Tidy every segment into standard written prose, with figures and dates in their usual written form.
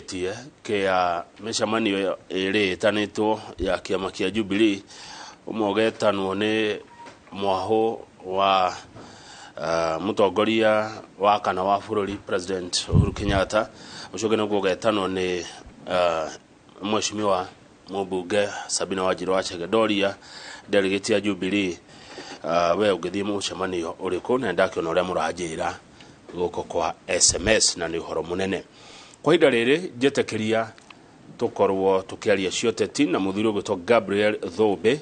Tie kĩa mĩcemanio ĩrĩ ĩtanĩtwo ya kĩama kĩa Jubilee, ũmwe ũgetanwo nĩ mwahũ wa mũtongoria wa kana wa bũrũri, President Uhuru Kenyatta, ũcio ũngĩ nĩguo ũgetanwo nĩ mheshimiwa mũmbunge Sabina Wanjiru wa Chege. Ndoria delegate ya Jubilee, we ũngĩthiĩ mũcemanio ũrĩkũ? Na ndakĩona ũrĩa mũranjĩra gũkũ kwa SMS, na nĩ ũhoro mũnene kwa ihinda rĩrĩ. Njĩtĩkĩria tũkorwo tũkĩaria cioteti na mũthuri ũgwĩtwo Gabriel Thũmbĩ,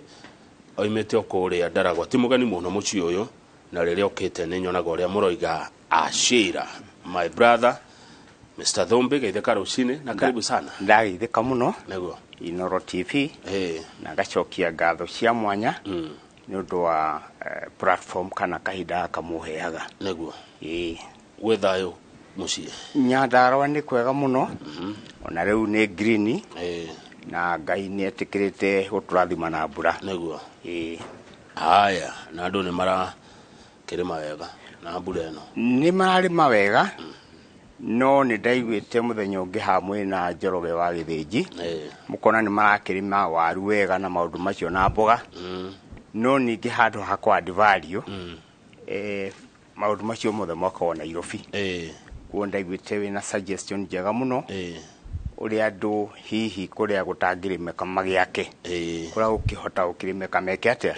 oimĩte o kũrĩa Ndaragwa, ti mũgeni mũno mũciĩ ũyũ, na rĩrĩa okĩte nĩ nyonaga ũrĩa mũroiga ashira. My brother Mr. Thũmbĩ, geithĩka rũcinĩ na karibu sana. Ndageithĩka mũno. Nĩguo. Inoro TV. Na ngacokia ngatho cia mwanya nĩ ũndũ wa platform kana kahinda gaka mũheaga. Nĩguo. Ĩĩ. Gwĩ thayũ mũciĩ? Nyandarũa nĩ kwega mũno, ona rĩu nĩ green, na Ngai nĩ etĩkĩrĩte gũtũrathima na mbura. Nĩguo. Ĩĩ. Haya, na andũ nĩ marakĩrĩma wega na mbura ĩno? Nĩ mararĩma wega, no nĩ ndaiguĩte mũthenya ũngĩ hamwe na Njoroge wa Gĩthĩnji, mũkona nĩ marakĩrĩma waru wega na maũndũ macio na mboga, no ningĩ handũ ha kwa value, maũndũ macio mothe mokaga Nairobi. Kuo ndaiguĩte wĩna suggestion njega mũno, ũrĩa andũ hihi kũrĩa gũtangĩrĩmĩka magĩake, kũrĩa gũkĩhota gũkĩrĩmĩka meke atĩa,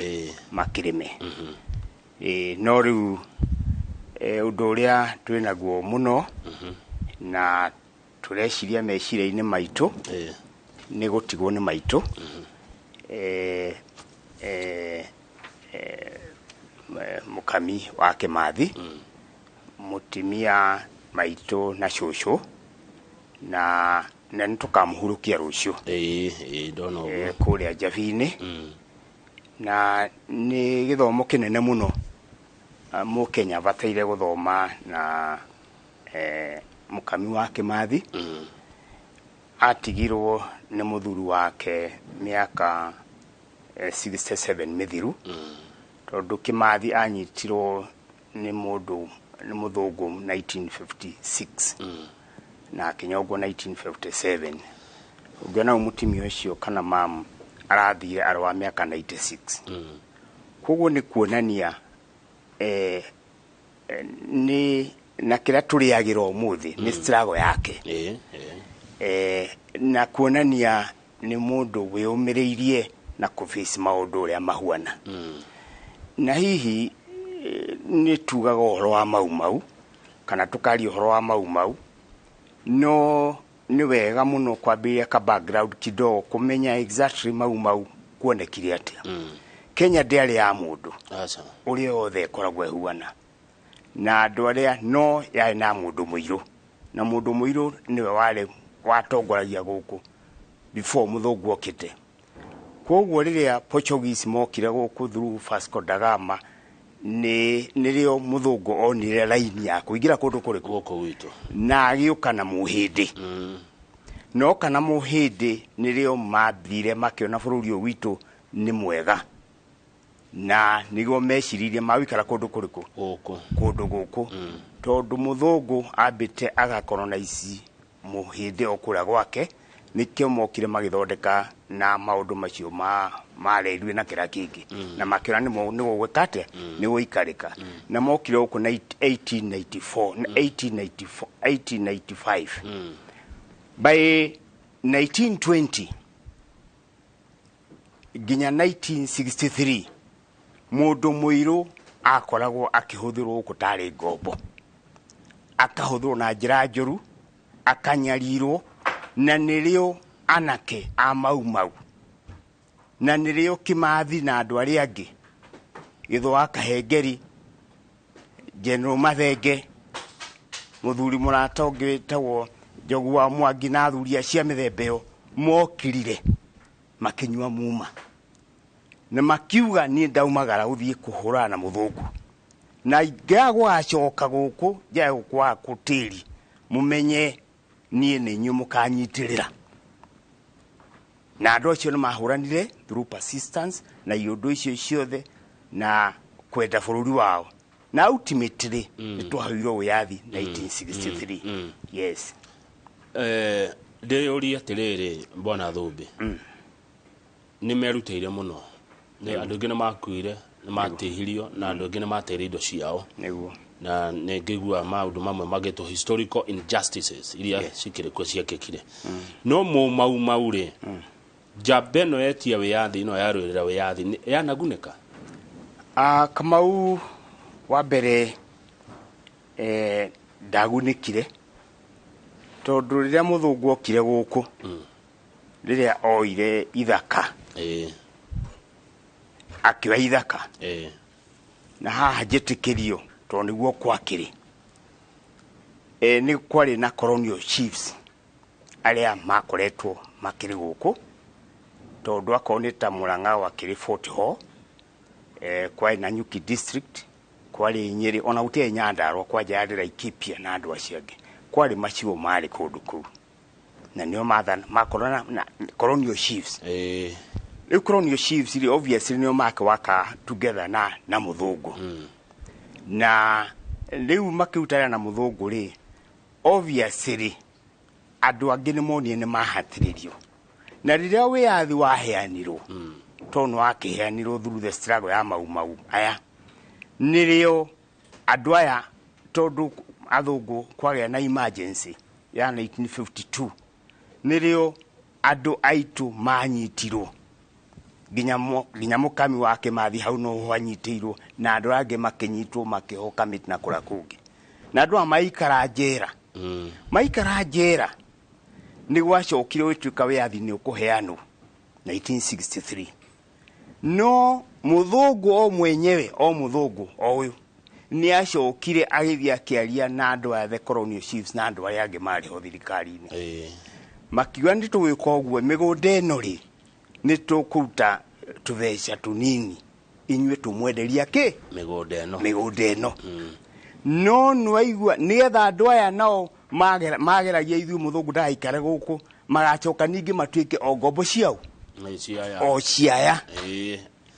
makĩrĩme. Ĩĩ, no rĩu ũndũ ũrĩa twĩnaguo mũno na tũreciria meciria-inĩ maitũ nĩ gũtigwo nĩ maitũ, mũkami wa Kĩmathi, mũtimia maitũ na cũcũ, na nĩ tũkamũhurũkia rũciũ. Ĩĩ ĩĩ ndona ũguo. Kũrĩa Njabi-inĩ. Na nĩ gĩthomo kĩnene mũno, mũkenya abataire gũthoma na mũkami wa Kĩmathi. Atigirwo nĩ mũthuri wake mĩaka 67 mĩthiru, tondũ Kĩmathi anyitirwo nĩ mũndũ, nĩ mũthũngũ 1956 na akĩnyongwo 1957. Ũngĩona ũyũ mũtumia ũcio kana mamu arathire arĩ wa mĩaka 96. Koguo nĩ kuonania nĩ na kĩrĩa tũrĩagĩra ũmũthĩ nĩ struggle yake. ĩĩ ĩĩ Na kuonania nĩ mũndũ wĩyũmĩrĩirie na kũface maũndũ ũrĩa mahuana. Na hihi nĩ tugaga ũhoro wa Mau Mau kana tũkaria ũhoro wa Mau Mau, no nĩ wega mũno kwambĩrĩria ka background kidogo kũmenya exactly Mau Mau kuonekire atĩa. Kenya ndĩarĩ ya mũndũ Aca. ũrĩa yothe ĩkoragwo ĩhuana na andũ arĩa, no yarĩ na mũndũ mũirũ, na mũndũ mũirũ nĩwe warĩ watongoragia gũkũ before mũthũngũ okĩte. Koguo rĩrĩa Portuguese mokire gũkũ through Vasco da Gama, nĩ nĩrĩo mũthũngũ onire raini ya kũingĩra kũndũ kũrĩkũ? Gũkũ gwitũ. Na agĩũka na mũhĩndĩ. Noka na mũhĩndĩ, nĩrĩo mathire makĩona bũrũri ũyũ witũ nĩ mwega, na nĩguo meciririe magũikara kũndũ kũrĩkũ? Gũkũ. Kũndũ gũkũ, tondũ mũthũngũ ambĩte agacolonize mũhĩndĩ o kũrĩa gwake. Nĩkĩo mokire magĩthondeka na maũndũ macio ma railway na kĩrĩa kĩngĩ, na makĩona nĩ gũgwĩka atĩa, nĩ gũikarĩka. Na mokire gũkũ na 1894 na 1894, 1895. By 1920 nginya 1963, mũndũ mũirũ akoragwo akĩhũthĩrwo gũkũ tarĩ ngombo, akahũthĩrwo na njĩra njũru, akanyarirwo. Na nĩrĩo anake a Mau Mau, na nĩrĩo Kĩmathi na andũ arĩa angĩ, Gĩthũ wa Kahengeri, General Mathenge, mũthuri mũrata ũngĩ wĩtagwo Njogu wa Mwangi, na athuri acia mĩthemba ĩyo mokirire makĩnyua muma na makiuga, "Niĩ ndaumagara gũthiĩ kũhũrana na mũthũngũ, na ingĩaga gũgacoka gũkũ njage gũkwaga kũtĩri, mũmenye niĩ nĩ inyuĩ mũkanyitĩrĩra." Na andũ acio nĩ mahũranire through persistence na iũndũ icio ciothe na kwenda bũrũri wao, na ultimately nĩ twaheirwo wĩyathi 1963. Yes. Ndĩyũrie atĩrĩrĩ, bwana Thũmbĩ, nĩ merutĩire mũno. Nĩ andũ aingĩ nĩ makuire, nĩ matihirio, na andũ aingĩ nĩ mateire indo ciao. Nĩguo. Na nĩ ngĩigua maũndũ mamwe magĩtwo historical injustices iria cikĩrĩ kuo ciekĩkire. No mũ Mau Mau rĩ, njamba ĩno yetia wĩyathi, ĩno yarũĩrĩra wĩyathi, yanagunĩka? Kamau, wa mbere, ndagunĩkire tondũ rĩrĩa mũthũngũ okire gũkũ, rĩrĩa oire ithaka, akĩoya ithaka, na haha njĩtĩkĩrio tondũ nĩguo kwakĩrĩ, nĩ kwarĩ na colonial chiefs arĩa makoretwo makĩrĩ gũkũ, tondũ akorwo nĩ ta Murang'a wakĩrĩ Fort Hall, kwarĩ na Nyuki district, kwarĩ Nyĩrĩ, ona gũtiarĩ Nyandarua, kwanja yarĩ Laikipia na andũ acio angĩ, kwarĩ maciũ marĩ kũndũ kũu, na nĩo mathana makorwo na colonial chiefs. Rĩu colonial chiefs rĩ, obviously nĩo makĩwaka together na mũthũngũ, na rĩu makĩrutana na mũthũngũ rĩ, obviously andũ angĩ nĩ monire nĩ mahatĩrĩrio. Na rĩrĩa wĩyathi waheanirwo, tondũ nĩ wakĩheanirwo through the struggle ya Mau Mau aya, nĩrĩo andũ aya, tondũ athũngũ kwagĩa na emergency ya 1952, nĩrĩo andũ aitũ manyitirwo, nginya mũkami wa Kĩmathi hau no anyitĩirwo, na andũ angĩ makĩnyitwo makĩohwo kamĩtĩ na kũrĩa kũngĩ, na andũ aya maikara njera. Maikara njera, nĩ gwacokire gũtuĩka wĩyathi nĩ ũkũheanwo 1963, no mũthũngũ o mwenyewe, o mũthũngũ o ũyũ, nĩ acokire agĩthiĩ akĩaria na andũ aya, the colonial chiefs, na andũ arĩa angĩ marĩ ho thirikari-inĩ, makiuga nĩ tũgwĩka ũguo, mĩgũnda ĩno rĩ, nĩ tũkũruta tũbeca tũnini, inyuĩ tũmwenderia kĩ? Mĩgũnda ĩno. Mĩgũnda ĩno. No nĩwaigua nĩgetha andũ aya nao mageragia ithuĩ mũthũngũ ndagaikare gũkũ, magacoka ningĩ matuĩke o ngombo ciao. Nĩ ciaya. O ciaya.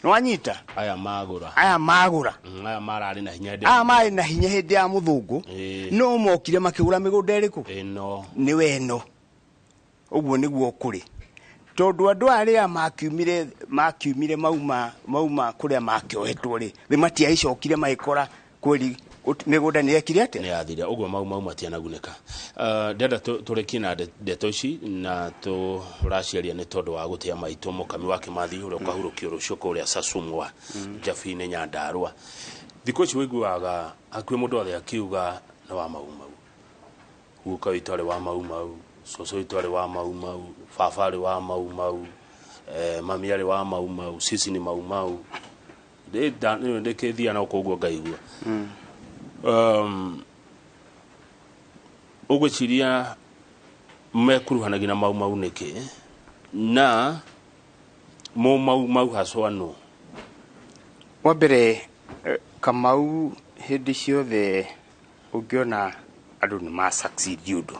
Nĩwanyita? Aya magũra. Aya magũra. Aya mararĩ na hinya hĩndĩ aya marĩ na hinya hĩndĩ ya mũthũngũ. No mokire makĩgũra mĩgũnda ĩrĩkũ? Ĩno. Nĩwe ĩno. Ũguo nĩguo kũrĩ, tondũ andũ aya rĩrĩa makiumire mauma kũrĩa makĩohetwo rĩ, nĩ matiagĩcokire magĩkora kweli mĩgũnda nĩ yekire atĩa? Nĩ yathire. Ũguo Mau Mau matianagunĩka. Ndĩrenda tũrĩkie na ndeto ici, na tũraciaria nĩ tondũ wa gũtĩa maitũ mũkami wa Kĩmathi ũrĩa ũkahurũkio rũciũ kũrĩa Sasumwa, Njabi-inĩ Nyandarua. Thikũ ici ũiguaga hakuhĩ mũndũ othe akiuga nĩ wa Mau Mau, guka witũ arĩ wa Mau Mau, cũcũ witũ arĩ wa Mau Mau, baba arĩ wa Mau Mau, mami arĩ wa Mau Mau, sisi ni Mau Mau. Ndĩkĩthia na ũguo ngaigua. Ũgwĩciria mekuruhanagia na Mau Mau nĩkĩ, na mo Mau Mau haswa no? Wa mbere, Kamau, hĩndĩ ciothe ũngĩona andũ nĩ ma succeed ũndũ,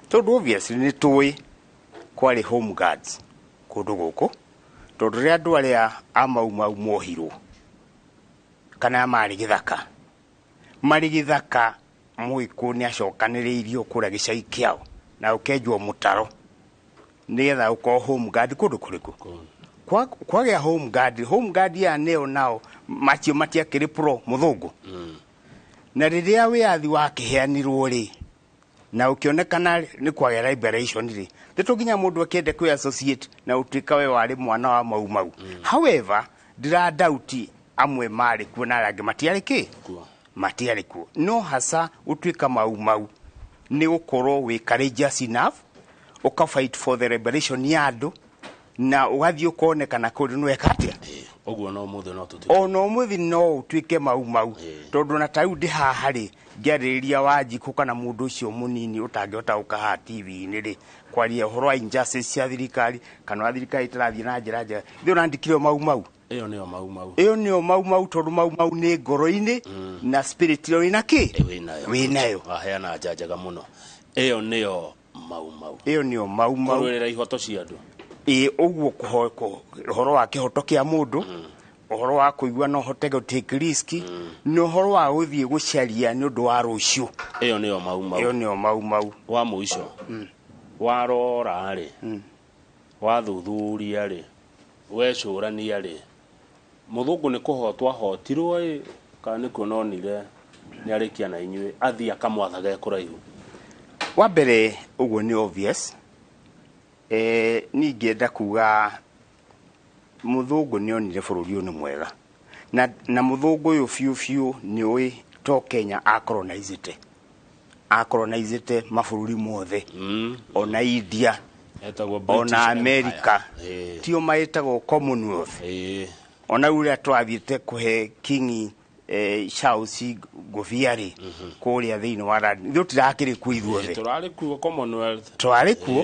tondũ obviously nĩ tũĩ kwarĩ home guards kũndũ gũkũ, tondũ rĩrĩa andũ arĩa a Mau Mau mohirwo kana marĩ gĩthaka, marĩ gĩthaka, Mũgĩkũyũ nĩ acokanĩrĩirio kũrĩa gĩcagi kĩao na ũkenjwo mũtaro nĩgetha ũkorwo home guard kũndũ kũrĩkũ. Kwagĩa home guard, home guard ya nĩo nao macio matiakĩrĩ pro mũthũngũ. Na rĩrĩa wĩyathi wakĩheanirwo rĩ, na ũkĩonekana nĩ kwagĩa liberation rĩ, nĩ to nginya mũndũ akĩende kwĩ associate na ũtuĩka we warĩ mwana wa Mau Mau. However, ndĩra doubt amwe marĩ kuo na arĩa angĩ matiarĩ kĩ? Kuo. Matiarĩ kuo. No hasa ũtuĩka Mau Mau nĩ gũkorwo wĩ courageous enough, ũka fight for the liberation ya andũ, na ũgathiĩ ũkonekana kũndũ nĩ weka atĩa? Ũguo no mũthĩ no tũtuĩke. Ona ũmũthĩ no ũtuĩke Mau Mau. Tondũ na ta rĩu ndĩ haha rĩ, ngĩarĩrĩria Wanjikũ kana mũndũ ũcio mũnini ũtangĩhota gũka haha TV-inĩ rĩ, kwaria ũhoro wa injustice cia thirikari, kana wa thirikari ĩtarathiĩ na njĩra njega. Ithuĩ ũrandĩkire Mau Mau. Ĩyo nĩyo Mau Mau. Ĩyo nĩyo Mau Mau, tondũ Mau Mau nĩ ngoro-inĩ na spirit ĩyo wĩna kĩ? Wĩnayo. Wĩnayo. Waheana nja njega mũno. Ĩyo nĩyo Mau Mau. Ĩyo nĩyo Mau Mau. Kũrũĩrĩra ihoto cia andũ. Ĩĩ, ũguo ũhoro wa kĩhoto kĩa mũndũ, ũhoro wa kũigua no hote gũ take risk, na ũhoro wa gũthiĩ gũcaria nĩ ũndũ wa rũciũ. Ĩyo nĩyo Mau Mau. Ĩyo nĩyo Mau Mau. Wa mũico. Warora rĩ, wathuthuria rĩ, wecũrania rĩ, mũthũngũ nĩ kũhotwo ahotirwo ĩ, kana nĩ kuona onire nĩ arĩkia na inyuĩ athiĩ akamwathaga e kũraihu? Wa mbere, ũguo nĩ obvious. Niĩ ingĩenda kuga mũthũngũ nĩ onire bũrũri ũyũ nĩ mwega, na mũthũngũ ũyũ biũ biũ nĩ ũĩ to Kenya acolonizĩte, acolonizĩte mabũrũri mothe, ona India, etagwo British ona America. Empire. Tio maĩtagwo Commonwealth. Ona rĩu twathiĩte kũhe King Charles ngũbia rĩ, kũrĩa thĩinĩ wa London, ithuĩ tũtirakĩrĩ kuo ithuothe. Tũrarĩ kuo Commonwealth. Twarĩ kuo.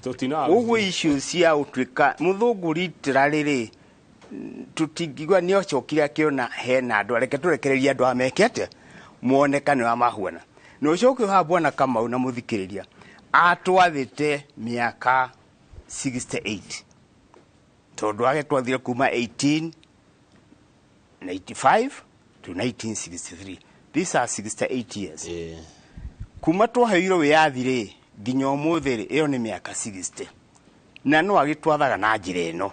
Tũtina. Ũguo icio cia ũtuĩka mũthũngũ literally rĩ, tũtingiuga nĩ acokire akĩona hena andũ, reke tũrekererie andũ aya meke atĩa, moneka nĩ wa mahuana. Na ũcoke haha, bwana Kamau na mũthikĩrĩria, atwathĩte mĩaka 68, tondũ age twathire kuma 1895 to 1963, these are 68 years. Kuma twaheirwo wĩyathi rĩ nginya ũmũthĩ rĩ, ĩyo nĩ mĩaka 60, na no agĩtwathaga na njĩra ĩno.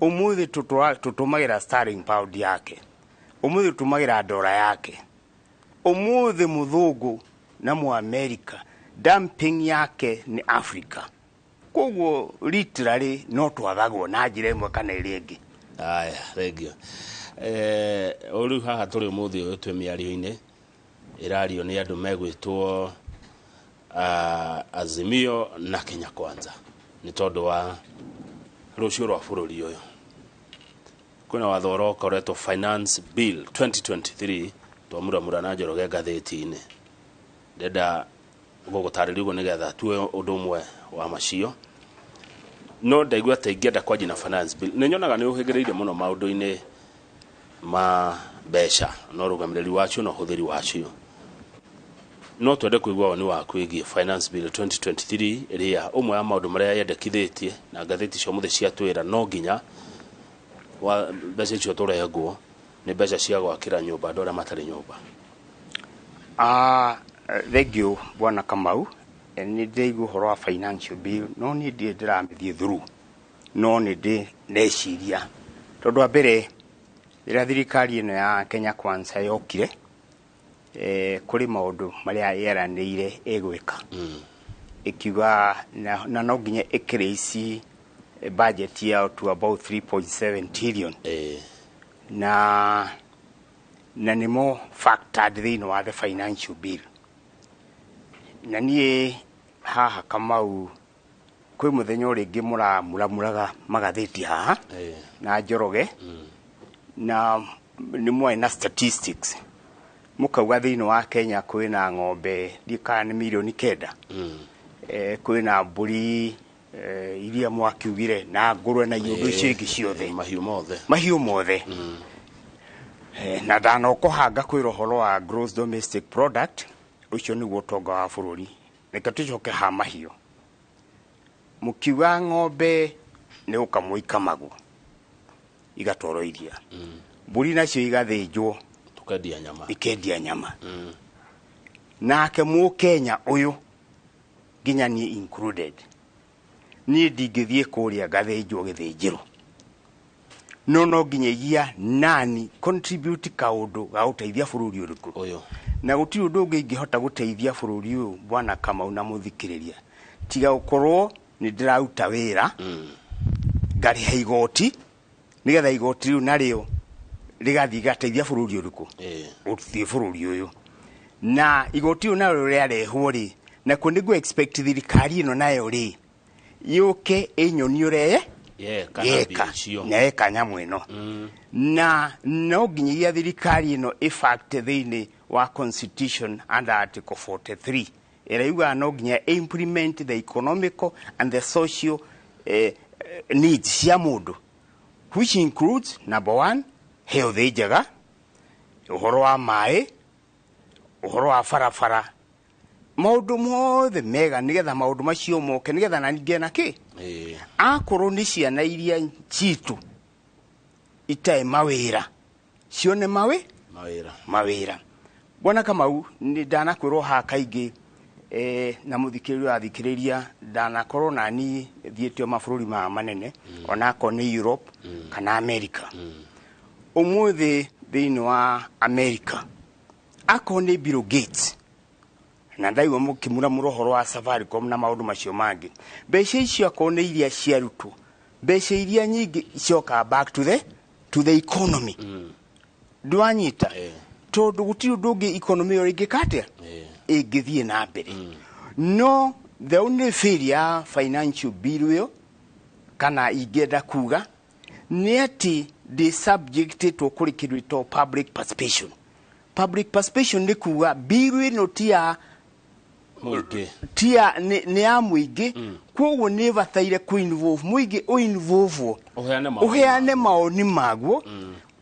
Ũmũthĩ tũtũmagĩra sterling pound yake, ũmũthĩ tũtũmagĩra ndora yake. Ũmũthĩ mũthũngũ na mũamerika dumping yake nĩ Africa. Koguo literally no twathagwo na njĩra ĩmwe kana ĩrĩa ĩngĩ. Aya, thengio. O rĩu haha tũrĩ ũmũthĩ ũyũ twĩ mĩario-inĩ ĩrario nĩ andũ megwĩtwo Azimio na Kenya Kwanza, nĩ tondũ wa rũciũ rwa bũrũri ũyũ. Kwĩna watho ũroka ũretwo Finance Bill 2023, twamuramura na Njoroge ngathĩti-inĩ. Ndenda gũgũtarĩria ũguo nĩgetha tuoe ũndũ ũmwe wa macio, no ndaigua ta ingĩenda kwanjia na finance bill. Nĩ nyonaga nĩ ũhĩgĩrĩire mũno maũndũ-inĩ ma mbeca na ũrũgamĩrĩri wacio na ũhũthĩri wacio. No twende kũigua woni waku wĩgiĩ Finance Bill 2023, ĩrĩa ũmwe wa maũndũ marĩa yendekithĩtie na ngathĩti cia ũmũthĩ ciatwĩra no nginya wa mbeca icio tũrengwo nĩ mbeca cia gwakĩra nyũmba andũ arĩa matarĩ nyũmba. Thank you, bwana Kamau. Nĩ ndĩraigua ũhoro wa financial bill, no niĩ ndirĩ ndĩramĩthiĩ through, no nĩ ndĩ ndeciria, tondũ wa mbere, rĩrĩa thirikari ĩno ya Kenya Kwanza yokire, kũrĩ maũndũ marĩa yeranĩire ĩgwĩka, ĩkiuga na no nginya ĩkĩraise budget yao to about 3.7 trillion, na nĩmo factored thĩinĩ wa the financial bill. Na niĩ haha, Kamau, kwĩ mũthenya ũrĩngĩ mũramuramuraga magathĩti haha na Njoroge, na nĩ mwarĩ na statistics, mũkauga thĩinĩ wa Kenya kwĩna ng'ombe ndiũ kana nĩ mirioni 9, kwĩna mbũri, iria mwakiugire, na ngũrwe na iũndũ icio ingĩ ciothe. Mahiũ mothe. Mahiũ mothe. Na ndanokohanga kwĩra ũhoro wa gross domestic product, ũcio nĩguo ũtonga wa bũrũri. Reke tũcoke ha mahiũ. Mũkiuga ng'ombe nĩ gũkamwo ikamagwo igatwarwo iria, mbũri nacio igathĩnjwo, tukendia nyama. Ikendia nyama. Nake mũkenya ũyũ, nginya niĩ included, niĩ ndingĩthiĩ kũrĩa ngathĩnjwo gĩthĩnjĩro, no nginyagia nani contribute kaũndũ ga gũteithia bũrũri ũrĩkũ? Ũyũ. Na gũtirĩ ũndũ ũngĩ ingĩhota gũteithia bũrũri ũyũ, bwana Kamau na mũthikĩrĩria, tiga gũkorwo nĩ ndĩraruta wĩra, ngarĩha igoti, nĩgetha igoti rĩu narĩo rĩgathiĩ gateithia bũrũri ũrĩkũ? Ũthiĩ bũrũri ũyũ. Na igoti rĩu narĩo rĩarehwo rĩ, nakuo nĩguo expect thirikari ĩno nayo rĩ yũke ĩnyonie ũrĩa yeka na yeka mbia icio. Na yeka nyamũ ĩno. Na no nginyagia thirikari ĩno ĩfact thĩinĩ wa constitution under article 43 ĩrĩa yugaga no nginya implement the economical and the social needs cia mũndũ, which includes number one, health njega, ũhoro wa maĩ, ũhoro wa barabara, maũndũ mothe mega, nĩgetha maũndũ macio moke, nĩgetha na ningĩ na kĩ akorwo nĩ ciana iria citũ itarĩ mawĩra cione mawĩra. Mawĩra. Bwana Kamau, nĩ ndanakwĩrwo haha kaingĩ, Na mũthikĩrĩria ũrathikĩrĩria ndanakorwo nani thiĩte o mabũrũri maya manene, onakorwo nĩ Europe kana America. Ũmũthĩ thĩinĩ wa America akorwo nĩ Bill Gates, na ndaigua mũkĩmuramura ũhoro wa Safaricom na maũndũ macio mangĩ, mbeca icio akorwo nĩ iria ciarutwo, mbeca iria nyingĩ ciokaga back to the economy. Ndwanyita? Tondũ gũtirĩ ũndũ ũngĩ economy ĩyo ĩngĩka atĩa, ĩngĩthiĩ na mbere. No the only failure ya financial bill ĩyo, kana ingĩenda kuga nĩ atĩ ndĩ subjectĩtwo kũrĩ kĩndũ gĩtagwo public participation. Public participation nĩ kuga bill ĩno ti ya mũingĩ. Ti ya nĩ ya mũingĩ, koguo nĩ ĩbataire kũ involve mũingĩ, ũ involve. Ũheane mawoni. Ũheane maoni maguo.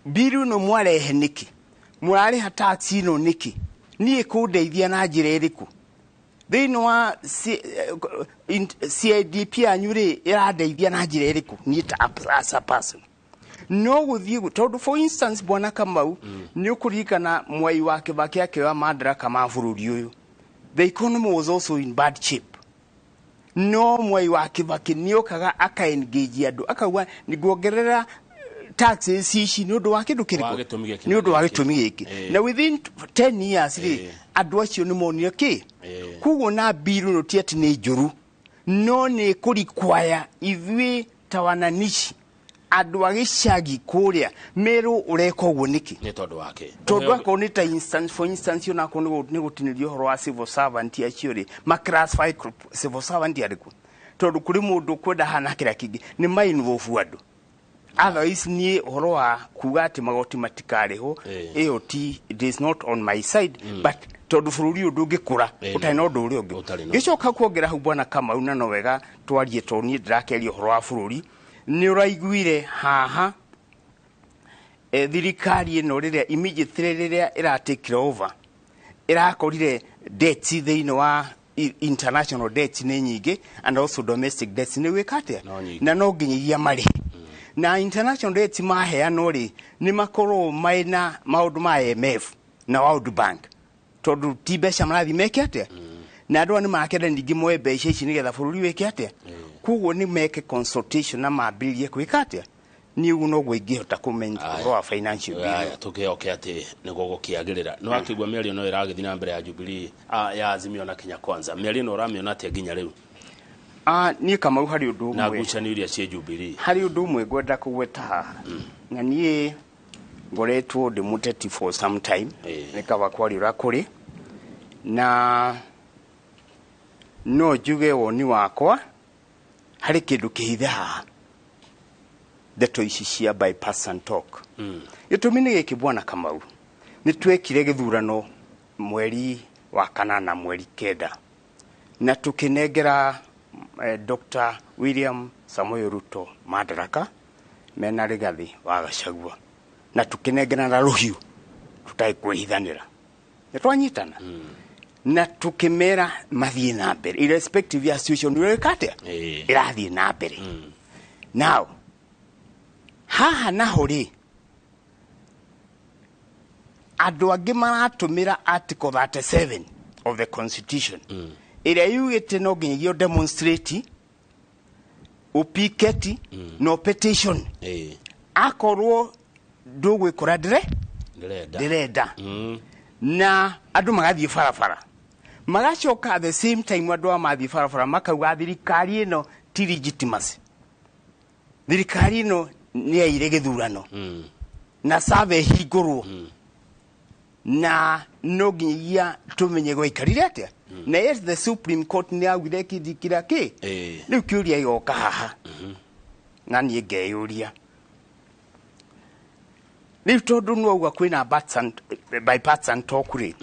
Bill ĩno mwarehe nĩkĩ? Mũrarĩha tax ĩno nĩkĩ? Niĩ kũndeithia na njĩra ĩrĩkũ thĩinĩ wa CIDP yanyu rĩ? Ĩrandeithia na njĩra ĩrĩkũ niĩ ta as a person? No gũthiĩ tondũ for instance, bwana Kamau, nĩ ũkũririkana Mwai wa Kibaki akĩoya madaraka ma bũrũri ũyũ, the economy was also in bad shape. No Mwai wa Kibaki nĩokaga aka engage andũ, akauga nĩnguongerera taxes ici nĩ ũndũ wa kĩndũ Wa kĩrĩkũ, gĩtũmi gĩkĩ nĩ ũndũ wa na gĩkĩ. gĩtũmi gĩkĩ. Na within 10 years rĩ, andũ acio nĩ monire kĩ. Koguo na bill ĩno ti atĩ nĩ njũru, no nĩ kũrikwaya ithuĩ ta wananici, andũ a gĩcagi kũrĩa, merwo ũreka ũguo nĩkĩ. Nĩ tondũ wake. Tondũ akorwo nĩ ta instance, for instance, onakorwo nĩ gũtinĩrio ũhoro wa civil servant acio rĩ, ma classify civil servant arĩkũ? Tondũ kũrĩ mũndũ kwenda hana kĩrĩa kĩngĩ nĩ ma involve andũ. Otherwise niĩ ũhoro wa kuga atĩ magoti matikarĩhwo, ĩyo ti, it is not on my side, but tondũ bũrũri ũyũ ndũngĩkũra ũtarĩ na ũndũ ũrĩa ũngĩ. Ũtarĩ na- Gĩcoka kuongerera hau, bwana Kamau, na no wega twarie tondũ niĩ ndĩrakeria ũhoro wa bũrũri. Nĩ ũraiguire haha, thirikari ĩno rĩrĩa immediately rĩrĩa ĩratakire over, ĩrakorire debts thĩinĩ wa international debts nĩ nyingĩ, and also domestic debts nĩ gwĩka atĩa? No nyingĩ. Na no nginyagia marĩhe. Na international debts maheanwo rĩ, nĩ makorwo mena maũndũ ma IMF na World Bank, tondũ ti mbeca marathiĩ meke atĩa, na andũ aya nĩ marakenda ningĩ moe mbeca ici nĩgetha bũrũri wĩke atĩa. Koguo nĩ meke consultation na mambĩrĩrie gwĩka atĩa. Niĩ ũguo noguo ingĩhota kũmenya Aya. ũhoro wa financial bill. Aya, tũkĩoke atĩ nĩguo gũkĩagĩrĩra nĩ wakĩigua mĩario no ĩragĩthiĩ na mbere ya Jubilee, ya Azimio na Kenya Kwanza. Mĩario ĩno ũramĩona atĩa nginya rĩu? Ah, niĩ Kamau, harĩ ũndũ Na ũmwe ngucanio iria ciĩ Jubilee. Harĩ ũndũ ũmwe ngwenda kũgweta haha, na niĩ ngoretwo ndĩ mũteti for some time. Nĩ kaba kwaria ũrĩa kũrĩ, na no njuge woni wakwa harĩ kĩndũ kĩhithe haha ndeto ici cia bipartisan talk. Gĩtũmi nĩ gĩkĩ, bwana Kamau, nĩ twekire gĩthurano mweri wa kanana, mweri 9, na tũkĩnengera Dr. William Samoei Ruto madaraka mena Rigathi wa Gachagua, na tũkĩnengera na rũhiũ tũtarĩ kwĩhithanĩra, nĩ twanyitana, na tũkĩmera mathiĩ na mbere irrespective ya situation ĩreka atĩa, ĩrathiĩ na mbere. Now haha naho rĩ, andũ angĩ maratũmĩra article 37 of the constitution, ĩrĩa yugĩte no nginyagia demonstrate, ũpiketi na petition, akorwo ndũgwĩkora ndĩre ndĩrenda. Ndĩrenda. Na andũ magathiĩ barabara, magacoka at the same time andũ aya mathiĩ barabara makauga thirikari ĩno ti legitimacy, thirikari ĩno nĩ yaire gĩthurano, na survey hingũrwo, na no nginyagia tũmenye gwaikarire atĩa. Na yes, the Supreme Court nĩ yaugire kĩndi kĩrĩa kĩ. Rĩu kĩũria gĩgoka haha, na niĩ ngeyũria rĩu, tondũ nĩwauga kwĩna bipartisan talk rĩ,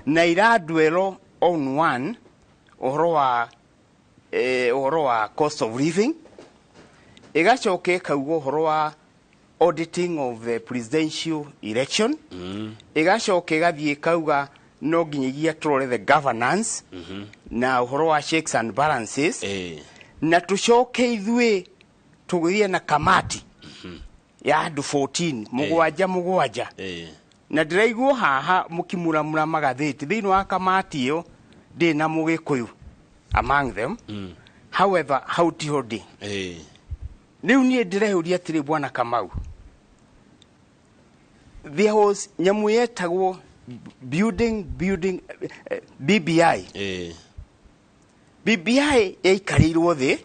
na iradwell on one ũhoro wa ũhoro wa cost of living, ĩgacoka ĩkauga ũhoro wa auditing of the presidential election, ĩgacoka ĩgathiĩ ĩkauga no nginyagia tũrore the governance na ũhoro wa checks and balances, na tũcoke ithuĩ tũgĩthiĩ na kamati ya andũ 14, mũgwanja mũgwanja. Na ndĩraigua haha mũkimuramura magathĩti, thĩinĩ wa kamati ĩyo Ndĩ na Mũgĩkũyũ among them. However, hau tiho ndĩ. Rĩu niĩ ndĩreyũria atĩrĩ, bwana Kamau, there was nyamũ yetagwo building BBI. BBI yaikarĩirwo thĩ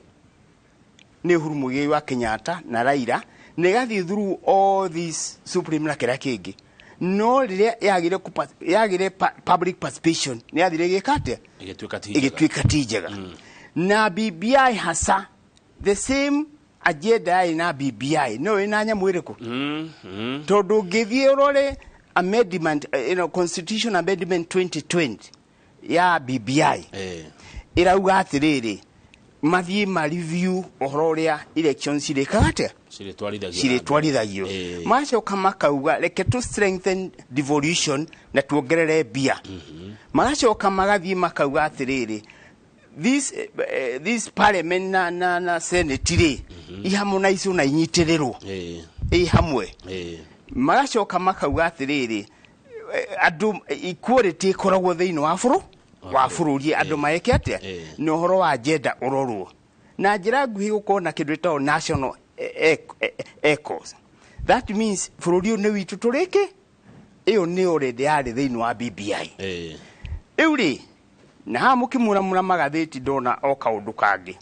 nĩ Uhuru Muigai wa Kenyatta na Raila, na ĩgathiĩ through all these supreme na kĩrĩa kĩngĩ, no rĩrĩa yagire yagire public participation, nĩ yathire ĩgĩka atĩa? Ĩgĩtuĩka ti njega. Ĩgĩtuĩka ti njega. Na BBI hasa, the same agenda yarĩ na BBI no ĩna nyamũ ĩrĩkũ? Tondũ ũngĩthiĩ ũrore amendment, constitution amendment 2020 ya BBI, ĩrauga atĩrĩrĩ, mathiĩ ma review ũhoro ũrĩa elections cirĩkaga atĩa? Cirĩtwarithagio. Cirĩtwarithagio. Macoka makauga, reke tu strengthen devolution na tuongerere mbia. Magacoka magathiĩ makauga atĩrĩrĩ, this parliament na senate rĩ, iharmonizwo na inyitĩrĩrwo ĩ hamwe. Magacoka makauga atĩrĩrĩ, andũ equality ĩkoragwo thĩinĩ wa bũrũri, andũ maeke atĩa? Na ũhoro wa agenda ũrorwo na njĩra nguhĩ, gũkorwo na kĩndũ ĩtagwo national echoes. That means bũrũri ũyũ nĩ witũ tũrĩkĩ. Ĩyo nĩ already yarĩ thĩinĩ wa BBI. Rĩu rĩ, na haha mũkĩmuramura magathĩti, ndona o kaũndũ kangĩ,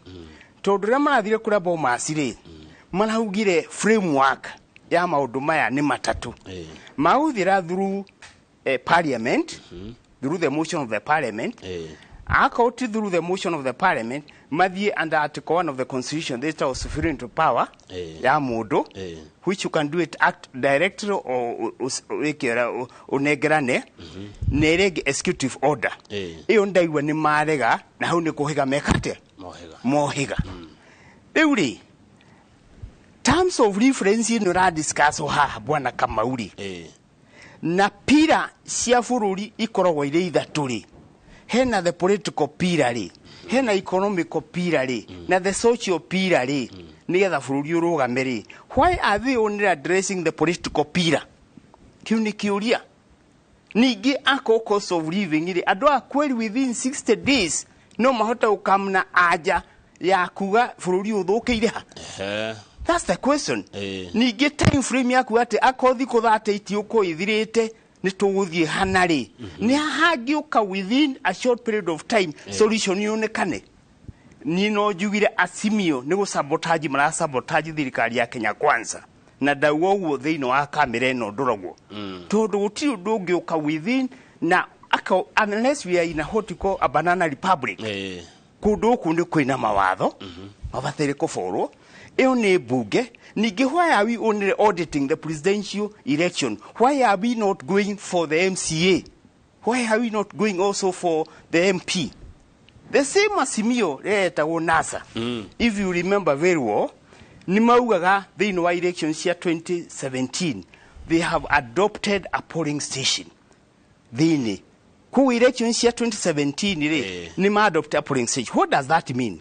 tondũ rĩrĩa marathire kũrĩa Bomas rĩ, maraugire framework ya maũndũ maya nĩ matatũ. Magũthira through parliament, through the motion of the parliament. Akorwo ti through the motion of the parliament, mathiĩ under article 1 of the constitution, this is sovereign power ya mũndũ, which you can do it act directly or wĩkĩra ũnengerane, na ĩrĩa ĩngĩ executive order. Ĩyo ndaigua nĩ marega, na hau nĩ kũhĩga meka atĩa? Mohĩga. Mohĩga. Rĩu rĩ, terms of reference ĩno ĩradiscusswo haha, bwana Kamau rĩ, na pillar cia bũrũri ikoragwo irĩ ithatũ rĩ, hena the political pillar rĩ, hena economical pillar rĩ, na the social pillar rĩ, nĩgetha bũrũri ũrũgame rĩ, why are they only addressing the political pillar? Kĩu nĩ kĩũria. Ningĩ akorwo cost of living rĩ, andũ a kweri within 60 days no mahote gũkamna anja ya kuga bũrũri ũthũkĩire ha? That's the question. Ningĩ time frame yaku atĩ akorwo thikũ 30 itiũkũ ithirĩte nĩ tũgũthiĩ hana rĩ, nĩ hangĩũka within a short period of time solution yonekane? Niĩ no njugire Azimio nĩ gũsabotage, marasabotage thirikari ya Kenya Kwanza, na ndauga ũguo thĩinĩ wa kamera ĩno ndoragwo, tondũ gũtirĩ ũndũ ũngĩũka within na aka, unless we are in a what you call a banana republic. Kũndũ gũkũ nĩ kwĩna mawatho mabataire kũborwo, ĩyo nĩ mbunge. Ningĩ why are we only auditing the presidential election? Why are we not going for the MCA? Why are we not going also for the MP? The same Azimio rĩretagwo NASA, if you remember very well, nĩ maugaga thĩinĩ wa election cia 2017 they have adopted a polling station thĩinĩ kũu election cia 2017 rĩ. Nĩ ma adopt a polling station. What does that mean?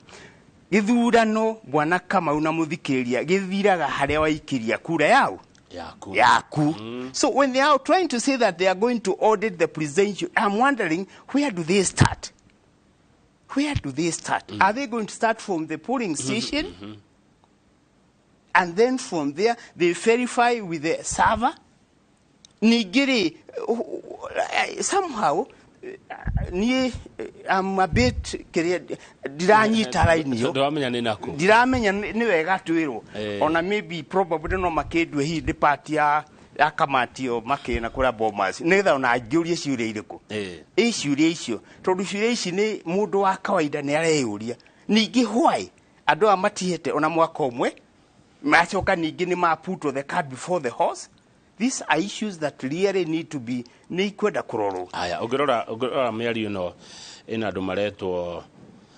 Gĩthurano, bwana Kamau na mũthikĩrĩria, gĩthiraga harĩa waikĩria kura yao. Yaku. Yaku. So when they are trying to say that they are going to audit the presidential, I'm wondering, where do they start? Where do they start? Are they going to start from the polling station and then from there they verify with the server? Ningĩ rĩ, somehow niĩ I'm a bit kĩrĩa ndiranyita raini ĩyo. Ndũramenya nĩ nakũ. Ndiramenya nĩ wega twĩrwo. Ona maybe probably no makĩndue hihi ndĩ part ya kamati ĩyo makĩna kũrĩa Bomas, nĩgetha ona ngĩũrie ciũria irĩkũ. Ĩ ciũria icio, tondũ ciũria ici nĩ mũndũ wa kawaida nĩ areyũria. Ningĩ why andũ aya matihete ona mwaka ũmwe, macoka ningĩ nĩ ma put the cart before the horse? These are issues that really need to be, nĩ ikwenda kũrorwo. Aya, ũngĩrora mĩario ĩno, ĩna andũ maretwo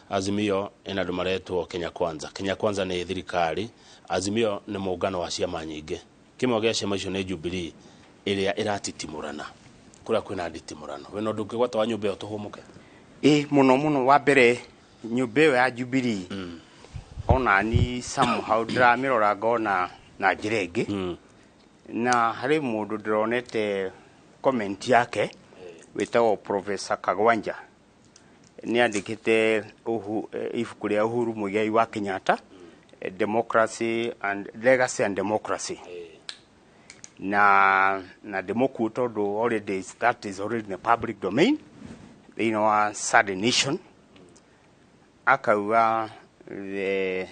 Azimio, ĩna andũ maretwo Kenya Kwanza. Kenya Kwanza nĩ thirikari, Azimio nĩ mũngano wa ciama nyingĩ. Kĩmwe gĩa ciama icio nĩ Jubilee ĩrĩa ĩratitimũrana kũrĩa kwĩna nditimũrano. We no ndũngĩgwata wa nyũmba ĩyo tũhũmũke. Ĩ mũno mũno. Wa mbere, nyũmba ĩyo ya Jubilee, ona ni somehow ndĩramĩrora ngona na njĩra ĩngĩ. Na harĩ mũndũ ndĩronete comment yake wĩtagwo Professor Kagwanja. Nĩ andĩkĩte ibuku rĩa Uhuru Muigai wa Kenyatta, Democracy and Legacy and Democracy. Na ndĩmũkuo tondũ already that is already in the public domain thĩinĩ wa Saturday Nation. Akauga the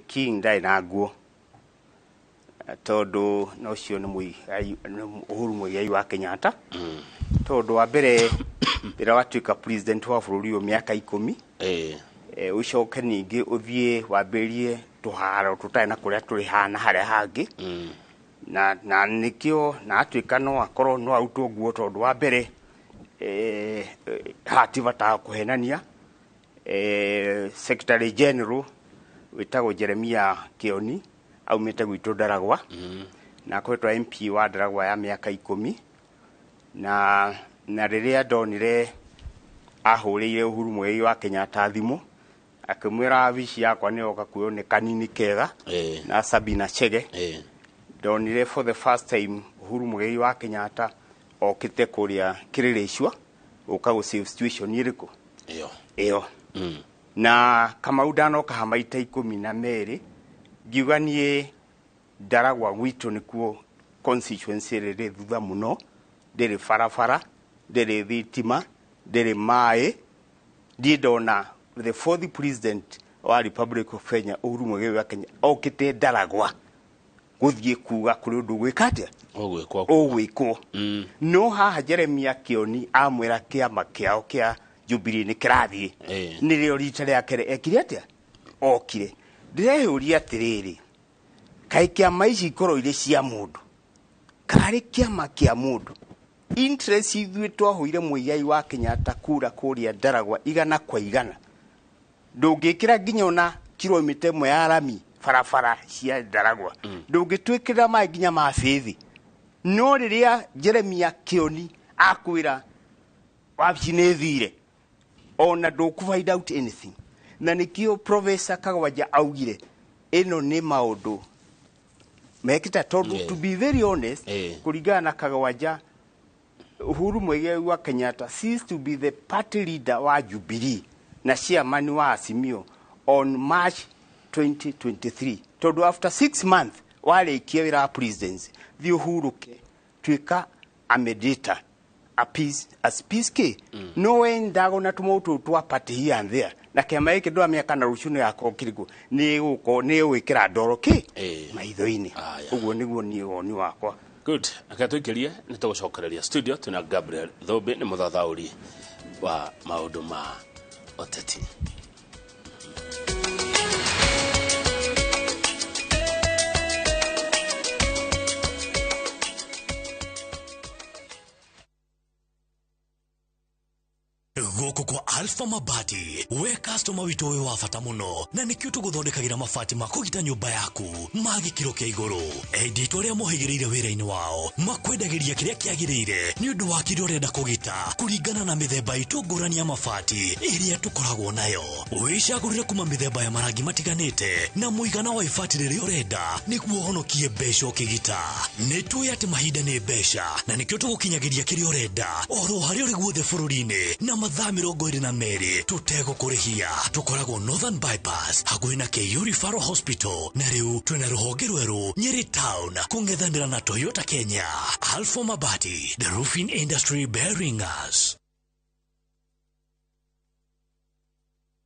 king ndarĩ na nguo, tondũ na ũcio nĩ Muigai, nĩ Uhuru Muigai wa Kenyatta, tondũ wa mbere rĩrĩa watuĩka president wa bũrũri ũyũ mĩaka 10, ũcoke ningĩ ũthiĩ wambĩrĩrie tũharo tũtarĩ na kũrĩa tũrĩ hana harĩa hangĩ, na nĩkĩo na atuĩka no akorwo no arutwo nguo, tondũ wa mbere haha ti bata wa kũhenania. Secretary General wĩtagwo Jeremia Kioni aumĩte gwitũ Ndaragwa, na akoretwo MP wa Ndaragwa ya mĩaka 10, na rĩrĩa ndonire ahũrĩire Uhuru Muigai wa Kenyatta thimũ akĩmwĩra wabici yakwa nĩ yoka kuoywo nĩ kanini kega na Sabina Chege, ndonire for the first time Uhuru Muigai wa Kenyatta okĩte kũrĩa Kĩrĩrĩcua gũka gũ save situation ĩrĩkũ ĩyo. Ĩyo. Na Kamau ndanoka ha maita 12, ngiuga niĩ Ndaragwa gwitũ nĩkuo constituency ĩrĩa ĩrĩ thutha mũno, ndĩrĩ barabara, ndĩrĩ thitima, ndĩrĩ maĩ. Ndiĩ ndona the fourth president wa Republic of Kenya, Uhuru Muigai wa Kenya, okĩte Ndaragwa gũthiĩ kuga kũrĩ ũndũ gwĩka atĩa ũgwĩkwo. Ũgwĩkwo. No haha Jeremia Kioni amwĩra kĩama kĩao kĩa Jubilee nĩ kĩrathiĩ, nĩrĩo rita rĩa kerĩ ekire atĩa okire. Ndĩreyũria atĩrĩrĩ, kaĩ kĩama ici ikorwo irĩ cia mũndũ karĩ kĩama kĩa mũndũ interest? Ithuĩ twahũire Muigai wa Kenyatta kura kũrĩa Ndaragwa 100%. Ndũngĩkĩra nginya ona kilomita 1 ya rami barabara cia Ndaragwa, ndũngĩtwĩkĩrĩra maĩ nginya ma bĩthi. No rĩrĩa Jeremia Kioni akwĩra wabici nĩ thire, ona ndũkũ find out anything. Na nĩkĩo Professor Kagwanja augire ĩno nĩ maũndũ mekĩta, tondũ to be very honest, kũringana na Kagwanja, Uhuru Muigai wa Kenyatta ceased to be the party leader wa Jubilee na chairman wa Azimio on March 2023, tondũ after 6 months warĩkia wĩra wa presidency, thiĩ ũhurũke, tuĩka a mediator, a peace, as peace k no wendaga na tũmaũndũ tũtũ twa party here and there, na kĩama gĩkĩ ndwa mĩaka na rũciũ nĩ gakorwo kĩrĩkũ, nĩ gũkorwo nĩ gwĩkĩra ndoro kĩ maitho-inĩ. Aya. Ũguo nĩguo niĩ woni wakwa. Good, reke tũikĩrie, nĩ tũgũcokereria studio. Twĩna Gabriel Thũmbĩ, nĩ mũthathaũri wa maũndũ ma ũteti. Gũkũ kwa Alpha Mabati, we customer witũ wĩ wa bata mũno, na nĩkĩo tũgũthondekagĩra mabati ma kũgita nyũmba yaku ma gĩkĩro kĩa igũrũ. Endia arĩa mohĩgĩrĩire wĩra-inĩ wao makwendagĩria kĩrĩa kĩagĩrĩire nĩ ũndũ wa kĩrĩa ũrenda kũgita kũringana na mĩthemba itũ ngũrani ya mabati ĩrĩa tũkoragwo nayo. Wĩcagũrĩre kuma mĩthemba ya marangi matiganĩte na mũigana wa ibati rĩrĩa ũrenda nĩguo ũhonokie mbeca ũkĩgita. Nĩ tũĩ atĩ mahinda nĩ mbeca, na nĩkĩo tũgũkinyagĩria kĩrĩa ũrenda oro harĩa ũrĩ guothe bũrũri-inĩ na mathaa 22 tũtegũkũrĩhia. Tũkoragwo Northern Bypass hakuhĩ na KU Referral Hospital, na rĩu twĩna rũhonge rwerũ Nyeri Town kũng'ethanĩra na Toyota Kenya. Alpha Mabati, the roofing industry bearing us.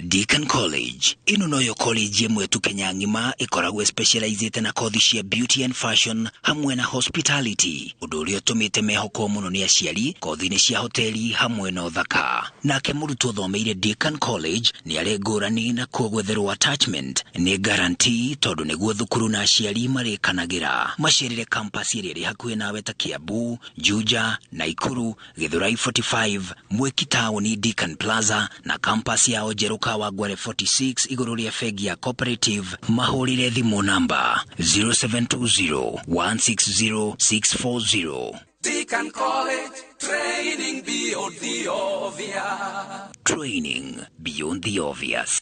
Deacon College ĩno noyo college ĩmwe tu Kenya ng'ima ĩkoragwo specializĩte na kothi cia beauty and fashion hamwe na hospitality, ũndũ ũrĩa ũtũmĩte mehokwo mũno nĩ aciari kothi-inĩ cia hoteli hamwe na ũthaka. Nake mũrutwo ũthomeire Deacon College nĩ arĩ ngũrani na kuo gwetherwo attachment nĩ guarantee, tondũ nĩguo thukuru na aciari marĩkanagĩra. Macerere campus ĩrĩa ĩrĩ hakuhĩ nawe ta Kiambu, Juja, Naikuru, Githurai 45, Mwiki Town, Deacon Plaza, na campus yao njerũ Kawangware 46 igũrũ rĩa bengi ya Cooperative. Mahũrĩre thimũ namba 0720 160 640. Deacon College, training beyond the obvious. Training beyond the obvious.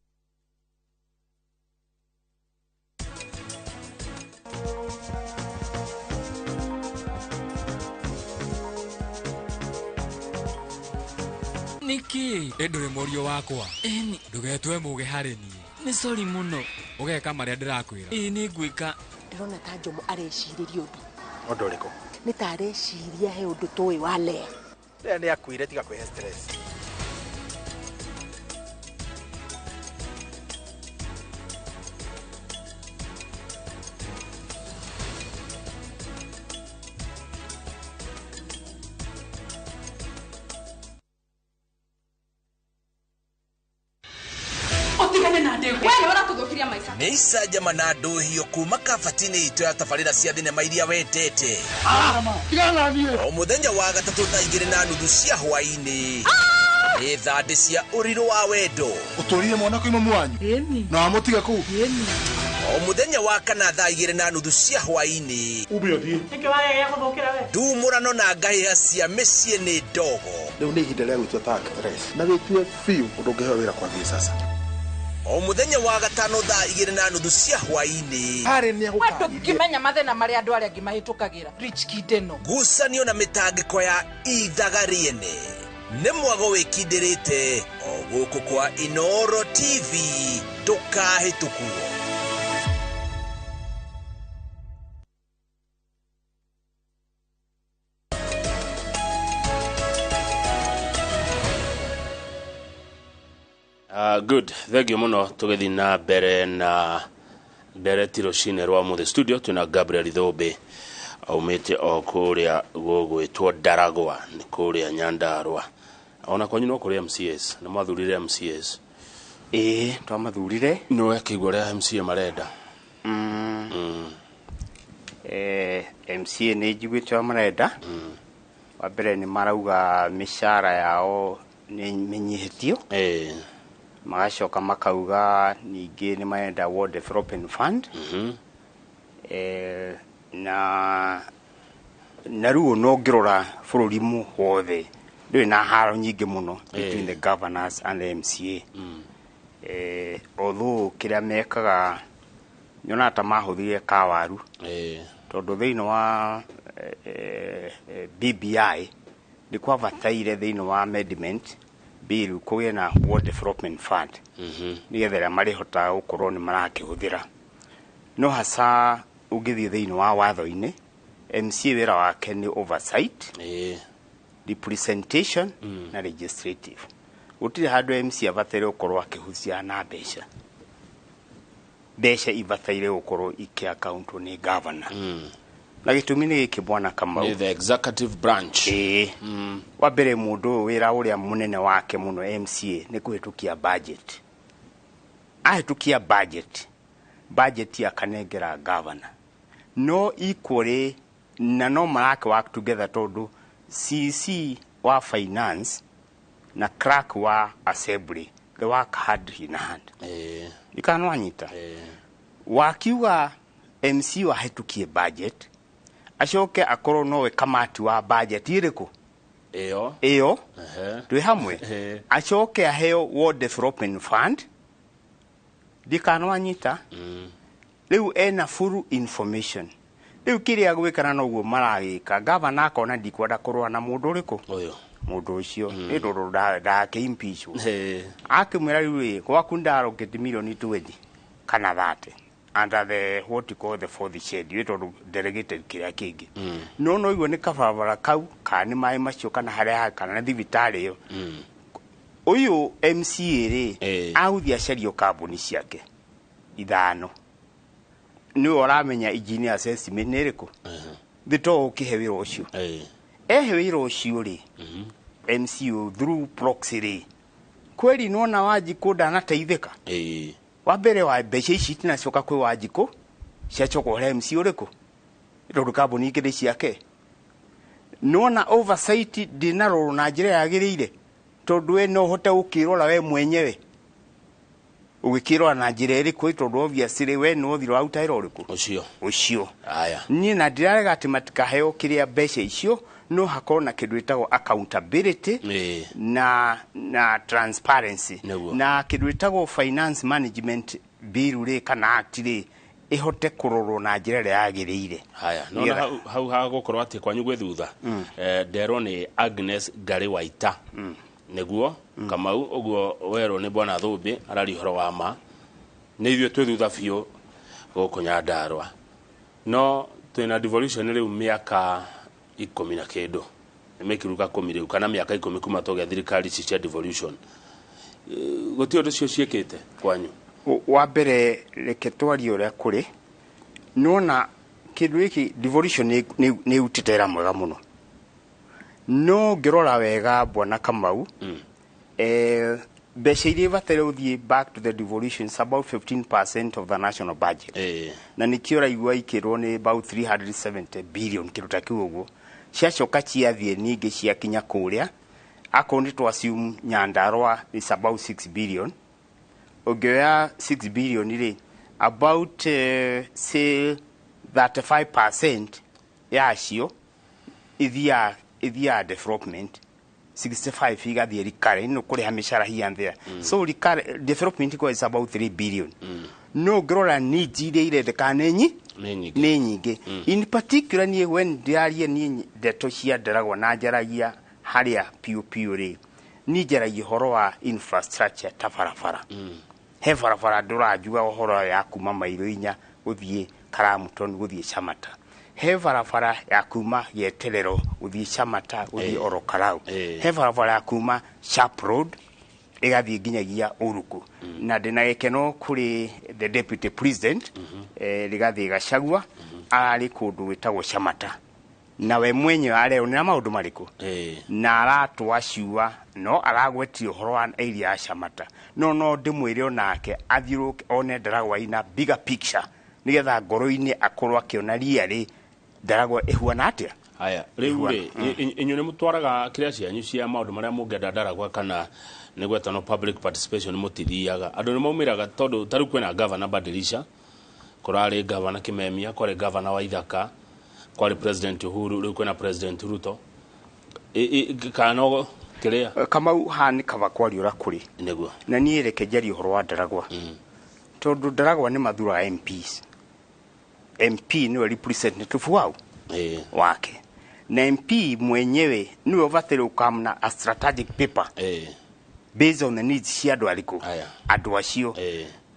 Nĩkĩ? Ĩ ndũrĩ mũriũ wakwa. Ĩni. Ndũgetue mũgĩ harĩ niĩ. Nĩ sorry mũno. Ũgeka marĩa ndĩrakwĩra. Ĩĩ nĩngwĩka. Ndĩrona ta Njomo arecirĩria ũndũ. Ũndũ ũrĩkũ? Nĩ ta areciria he ũndũ tũĩ wa Lea. Lea nĩ akuire tiga kwĩhe stress. Nĩ icanjama na ndũhio kuma kabati-inĩ itũ ya tabarĩra cia thinema iria wendete. O mũthenya wa gatatũ thaa 2:30 cia hwaĩ-inĩ. Nĩ thandĩ cia ũrirũ wa wendo. Ũtũrire mwana kwĩ mamu wanyu? Na wamũtiga kũu? O mũthenya wa kana thaa 2:30 cia hwaĩ-inĩ. Ume ũthiĩ. Ndumũrano na ngahĩha cia mĩciĩ nĩ ndogo. Rĩu nĩ ihinda rĩa gwĩtua ta actress. Na wĩtue biũ ũndũ ũngĩheo wĩra kwambia sasa. O mũthenya wa gatano thaa 2:30 cia hwaĩ-inĩ. Harĩ nĩ We ndũngĩmenya mathĩna marĩa andũ arĩa angĩ mahĩtũkagĩra. Rich Kid ĩno. Ngucanio na mĩtangĩko ya ithaga rĩene. Nĩ mwago wĩkindĩrĩte o gũkũ kwa Inooro TV ndũkahĩtũkwo. Good, thank you muno. Tũgĩthiĩ na mbere na ndereti rũcinĩ rwa mũthĩ studio twĩna Gabriel Thũmbĩ aumĩte o kũrĩa gũgwĩtwo Ndaragwa nĩ kũrĩa Nyandarua. Ona kwanyu no kũrĩ MCAs, nĩ mwathurire MCAs. Ĩĩ twamathurire. Nĩ wekĩigua ũrĩa MCA marenda? MCA nĩ njiguĩte ũrĩa marenda. Wa mbere nĩ marauga mĩcara yao nĩ mĩnyihĩtio. Magacoka makauga ningĩ nĩ marenda World Development Fund. Na rĩu no ngĩrora bũrũri wothe ndũrĩ na haro nyingĩ mũno between the governors and the MCA. Although kĩrĩa mekaga nyonaga ta mahũthire kawaru. Tondũ thĩinĩ wa BBI nĩ kwabataire thĩinĩ wa amendment bill kũgĩe na World Development Fund. Nĩgetha arĩa marĩhotaga gũkorwo nĩ marakĩhũthĩra. No hasa ũngĩthiĩ thĩinĩ wa watho-inĩ, MCA wĩra wake nĩ oversight, representation na legislative. Gũtirĩ handũ MCA abataire gũkorwo akĩhucia na mbeca. Mbeca ibataire gũkorwo ikĩakaũntwo nĩ governor. Na gĩtũmi nĩ gĩkĩ bwana Kamau. Nĩ the executive branch. Wa mbere mũndũ ũyũ wĩra ũrĩa mũnene wake mũno MCA nĩ kũhĩtũkia budget. Ahĩtũkia budget, budget akanengera governor. No equally na no marake work together tondũ CC wa finance na clerk wa assembly they work hand in hand. Ikanwanyita. Wakiuga MC wahĩtũkie budget acoke akorwo nowe kamati wa budget ĩrĩkũ? Ĩyo. Ĩyo. Twĩ hamwe. Acoke aheo World Development Fund. Ndikanwanyita. Rĩu ena full information. Rĩu kĩrĩa gwĩkana noguo maragĩka. Gavana akona ndikwenda kũrũa na mũndũ ũrĩkũ? Ũyũ. Mũndũ ũcio. Nĩ tondũ ndake impeach. Akĩmwĩra rĩu ĩ, gwaku ndaroketi milioni 20 kana 30. Under the what you call the fourth schedule tondũ delegated kĩrĩa kĩngĩ. No no igua nĩ kabarabara kau kana nĩ maĩ macio kana harĩa kana nĩ thibitarĩ ĩyo. Ũyũ MCA rĩ agũthiĩ acario kambuni ciake 5. Nĩwe ũramenya engineer assessment nĩ ĩrĩkũ? Thĩ to ũkĩhe wĩra ũcio. Ehe wĩra ũcio rĩ, MCA through proxy rĩ, kweli nĩwona Wanjikũ ndanateithĩka? Wa mbere wa mbeca ici itinacoka kwĩ Wanjikũ, ciacoka ũrĩa MC ũrĩkũ? Tondũ kambuni ingĩ nĩ ciake. Nĩwona oversight ndĩnarorwo na njĩra yagĩrĩire, tondũ we no ũhote gũkĩrora we mwenyewe. Ũgĩkĩrora na njĩra ĩrĩkũ? Tondũ obviously we nĩ ũthiro waruta wĩra ũrĩkũ? Ũcio. Ũcio. Aya. Niĩ na ndirarega atĩ matikaheo kĩrĩa mbeca icio, no hakorwo na kĩndũ gĩtagwo accountability na transparency. Na kĩndũ gĩtagwo finance management bill rĩ kana act rĩ ĩhote kũrorwo na njĩra ĩrĩa yagĩrĩire. Haya, nona hau hagũkorwo atĩ kwanyu gwĩ thutha. Nderwo nĩ Agnes Ngari Waita. Nĩguo Kamau, ũguo werwo nĩ bwana Thũmbĩ araria ũhoro wa ma, nĩ ithuĩ twĩ thutha biũ gũkũ Nyandarũa, no twĩna devolution rĩu mĩaka 10 na kĩndũ, nĩ mĩkiruka 10 rĩu kana mĩaka 10 kuma twagĩa thirikari ici cia devolution. Gũtirĩ ũndũ cio ciĩkĩte kwanyu? Wa mbere, reke twarie ũrĩa kũrĩ. Nĩwona kĩndũ gĩkĩ devolution nĩ ĩrutĩte wĩra mwega mũno, no ngĩrora wega, bwana Kamau, mbeca iria ibataire gũthiĩ back to the devolution is about 15% of the national budget, na nĩkĩo ũraigua ikĩrwo nĩ about 370 billion, kĩndũ ta kĩu ũguo. Ciacoka ciathiĩ ningĩ ciakinya kũrĩa, akorwo nĩ twa assume Nyandarua is about 6 billion, ũngĩoya 6 billion rĩ, about say 35% yacio ithiaga development, 65 igathiĩ recurrent, no kũrĩha mĩcara here and there. So recurrent development iko is about 3 billion. No ngĩrora needs iria irendekana nĩ Nĩ nyingĩ. Nĩ nyingĩ. In particular, niĩ when ndĩraria niĩ ndeto cia Ndaragwa na njaragia harĩa piũ piũ rĩ, niĩ njaragia ũhoro wa infrastructure ta barabara. He barabara ndũranjuga ũhoro ya kuma mairo 4 gũthiĩ Karamuton gũthiĩ Chamata, he barabara ya kuma Gĩeterero gũthiĩ Chamata gũthiĩ Orokarau, he barabara ya kuma Sharp Road ĩgathiĩ nginyagia Uruku, na ndĩna gĩkeno kũrĩ the deputy president, Rigathĩ Gachagua, ararĩ kũndũ gwĩtagwo Chamata na we mwenyewe areonera maũndũ marĩkũ na aratwa ciua no aragwetie ũhoro wa area ya Chamata, no ndĩmwĩre onake athiũrũke one Ndaragwa ina bigger picture, nĩgetha ngoro-inĩ akorwo akĩona riarĩ Ndaragwa ĩhuana atĩa. Haya, rĩu rĩ, inyuĩ nĩ mũtwaraga kĩrĩa cianyu cia maũndũ marĩa mũngĩenda Ndaragwa, kana nĩ gwetwo public participation, mũtithiaga? Andũ nĩ maumĩraga, tondũ ta rĩu kwĩna governor Badilisha, kũrarĩ governor Kimemia, kwarĩ governor Waithaka, kwarĩ President Uhuru, rĩu kwĩna President Ruto. Kana no kĩrĩa? Kamau, haha nĩ kaba kwaria ũrĩa kũrĩ. Nĩguo. Na niĩ reke njarie ũhoro wa Ndaragwa, tondũ Ndaragwa nĩ mathuraga MPs. MP nĩwe representative wao wake, na MP mwenyewe niwe ũbataire gũkam na a strategic paper based on the needs cia andũ arĩkũ, andũ acio.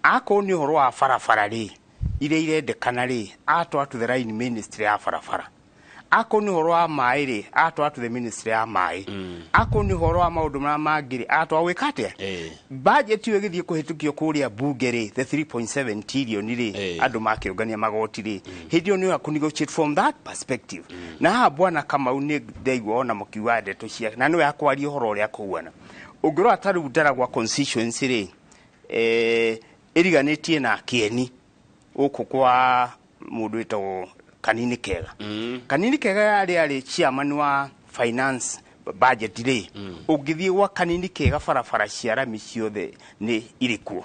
Akorwo nĩ ũhoro wa barabara rĩ, iria irendekana rĩ, atwara to the line ministry ya barabara. Akorwo nĩ ũhoro wa maĩ rĩ, atwara to the ministry ya maĩ. Akorwo nĩ ũhoro wa maũndũ marĩa mangĩ rĩ, atwara gwĩka atĩa. Budget ĩyo ĩgĩthiĩ kũhĩtũkio kũrĩa bunge rĩ, the 3.7 trillion rĩ, andũ makĩũngania magoti rĩ, hĩndĩ ĩyo nĩ kũ negotiate from that perspective. Na haha, bwana Kamau, nĩ ndaigua ona mũkiuga ndeto cia na nĩwe akwaria ũhoro ũrĩa kũhuana. Ũngĩrora ta rĩu Ndaragwa constituency rĩ, ĩriganĩtie na Kĩeni gũkũ kwa mũndũ wĩtagwo Kanini Kega. Kanini Kega arĩ chairman wa finance budget rĩ, ũngĩthiĩ gwa Kanini Kega, barabara cia rami ciothe nĩ irĩ kuo,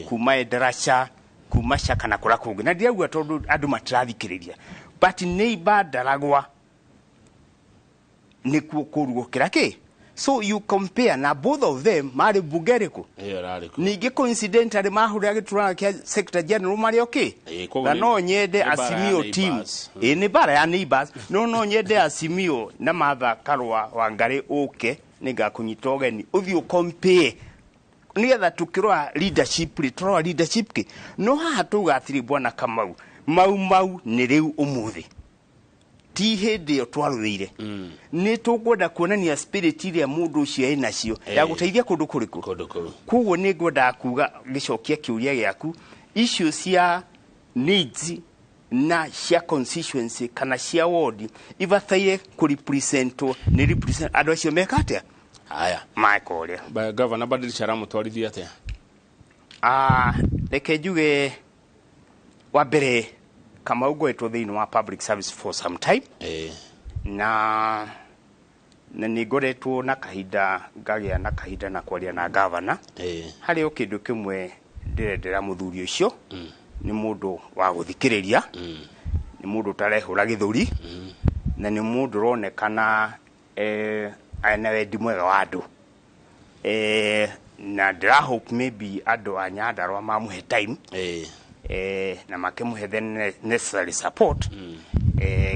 kuma Endaraca, kuma Caka na kũrĩa kũngĩ. Na ndirauga tondũ andũ matirathikĩrĩria, but neighbor Ndaragwa nĩkuo kũru gũkĩra kĩ. So you compare, na both of them marĩ bunge ĩrĩkũ? Ĩyo ĩrarĩ kuo. Ningĩ coincidentally mahũrĩra gĩturano kĩa secretary general marĩ okay. Koguo Na no nyende nĩ bara ya Azimio team neighbors. Ĩ, nĩ bara ya neighbors, no nyende Azimio na Martha Karua Wangari ũke, nĩngakũnyita ũgeni ũthiĩ ũcompare, nĩgetha tukĩrora leadership rĩ, tũrora leadership kĩ. No haha tuga atĩrĩ, bwana Kamau, Mau Mau nĩ rĩu ũmũthĩ, ti hĩndĩ ĩyo twarũĩire. Nĩ tũkwenda kuonania spirit ĩrĩa mũndũ ũcio ĩnacio ya gũteithia kũndũ kũrĩkũ? Kũndũ kũu. Koguo nĩ ngwendaga kuga, gĩcokia kĩũria gĩaku, icio cia needs na cia constituency kana cia ward ibataire kũrepresentwo nĩ represent andũ acio meka atĩa. Haya. Meka ũrĩa. Governor Badilisha aramũtwarithia atĩa? Ah, reke njuge wa mbere, Kamau, ngoretwo thĩinĩ wa public service for some time, na nĩ ngoretwo na kahinda, ngagĩa na kahinda na kwaria na gavana. Harĩ o kĩndũ kĩmwe ndĩrendera mũthuri ũcio, nĩ mũndũ wa gũthikĩrĩria, nĩ mũndũ ũtarehũra gĩthũri, na nĩ mũndũ ũronekana ena wendi mwega wa andũ, na ndĩra hope maybe andũ a Nyandarua mamũhe time, na makĩmũhe the necessary support,